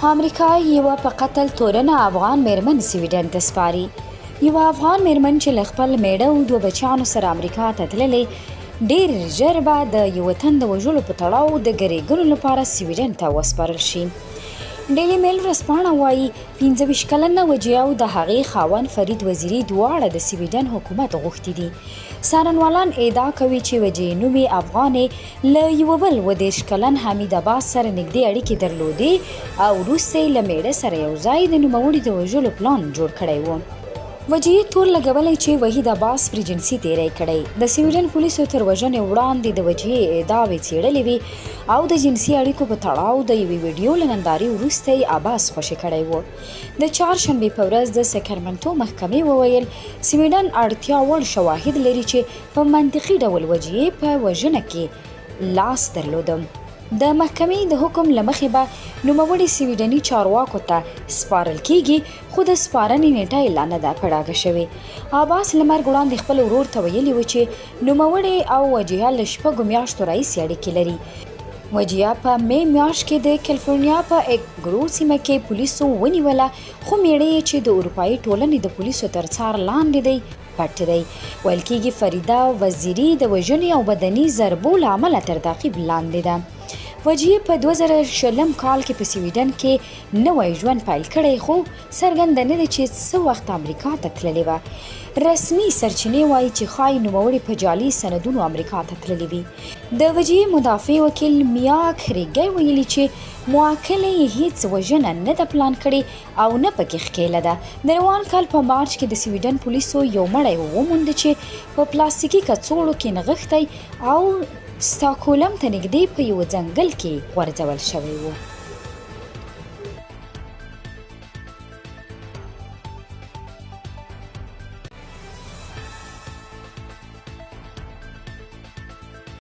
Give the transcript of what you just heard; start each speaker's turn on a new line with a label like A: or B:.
A: امریکا یوه په قتل تورنه افغان میرمن سویډن ته سپاري. یوه افغان میرمن چې له خپل میړه او دوه بچیانو سره امریکا ته تللې، ډیر ژر به د یوه تن د وژلو په تړاو د ګریګلو لپاره سویډن ته وسپارل شي. ډیلي میل ورځپاڼه وايي، 25 کلنه وجیه او د هغې خاوند فرید وزیري دواړه د سویډن حکومت غوښتي دي. څارنوالان ادعا کوي چې وجیه نومې افغانې له یوه بل 37 کلن حمید عباس سره نږدې اړیکې درلودې او وروسته یې له مېړه سره یو ځای د نوموړي د وژلو پلان جوړ کړی و. وجیې تور لګولی چې وحید عباس پرې جنسي تېری کړی. د سویډن پولیسو تر وژنې وړاندې د وجیې ادعاوې څېړلې وې او د جنسي اړیکو په تړاو د یوې ویډیو له نندارې وروسته یې عباس خوشې کړی و. د چهارشنبې په ورځ د سکرمنټو محکمې وویل، سویډن اړتیا وړ شواهد لري چې په منطقي ډول وجیې په وژنه کې لاس درلود. د محکمې د حکم له مخې به نوموړي سویډني چارواکو ته سپارل کیږي، خو د سپارنې نیټه یې لا نه ده په ډاګه شوې. عباس له مرګ وړاندې خپل ورور ته ویلي و چې نوموړی او وجیه له شپږو میاشتو راهیسې اړیکې لري. وجیه په مې میاشت کې د کیلیفورنیا په اګرو سیمه کې پولیسو ونیوله، خو میړه یې چې د اروپایي ټولنې د پولیسو تر څار لاندې دی، پټ دی. ویل کېږي فریده وزیري د وژنې او بدني ضربو له امله تر تعقیب لاندې ده. وجیه په 2020 کال کې په سویډن کې نوی ژوند پیل کړی، خو څرګنده نه ده چې څه وخت امریکا ته تللې وه. رسمي سرچینې وايي چې ښايي نوموړې په جعلي سندونو امریکا ته تللې وي. د وجیه مدافع وکیل میا کریګی ویلي چې موکلې یې هیڅ وژنه نه ده پلان کړې او نه پکې ښکېله ده. د روان کال په مارچ کې د سویډن پولیسو یو مړی وموند چې په پلاستیکي کڅوړو کې نغښتی او ستاکولم ته نږدې په یوه ځنګل کې غورځول شوی و.